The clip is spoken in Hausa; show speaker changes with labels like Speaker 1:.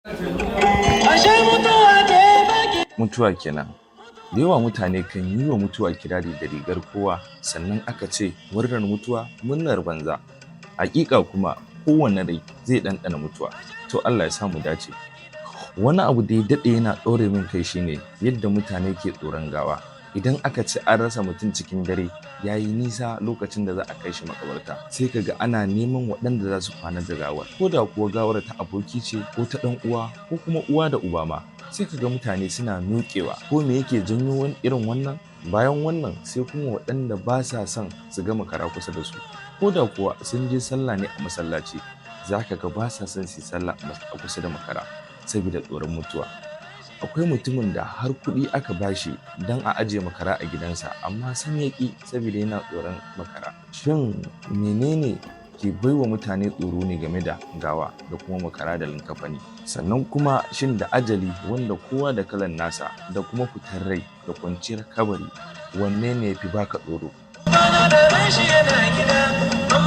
Speaker 1: Ashe mutuwa ce baki.
Speaker 2: Mutuwa kenan. Da yawa mutane kan yi wa mutuwa kirari da rigar kowa, sannan aka ce murnar mutuwa murnar banza. Haƙiƙa kuma kowane rai zai ɗanɗana mutuwa. To, Allah ya sa mu dace. Wani abu da ya daɗe yana ɗaure min kai shine yadda mutane ke tsoron gawa. Idan aka ce an rasa mutum cikin dare, ya yi nisa lokacin da za a kai shi makabarta, sai ka ga ana neman waɗanda za su kwana da gawar. Ko da kuwa gawar ta aboki ce ko ta ɗan uwa ko kuma uwa da uba ma, sai ka ga mutane suna noƙewa. Ko me yake janyo wani irin wannan? Bayan wannan, sai kuma waɗanda ba sa son su ga makara kusa da su. Ko da kuwa sun je sallah ne a masallaci, za ka ga ba sa son su yi sallah a kusa da makara saboda tsoron mutuwa. Akwai mutumin da har kuɗi aka bashi don a ajiye makara a gidansa, amma sam ya ƙi saboda yana tsoron makara. Shin menene ke baiwa mutane tsoro ne game da gawa da kuma makara da likkafani? Sannan kuma shin da ajali, wanda kowa da kalan nasa, da kuma fitar rai da kwanciyar kabari, wanne ne ya fi baka tsoro?
Speaker 1: Bana da ran shi yana gida.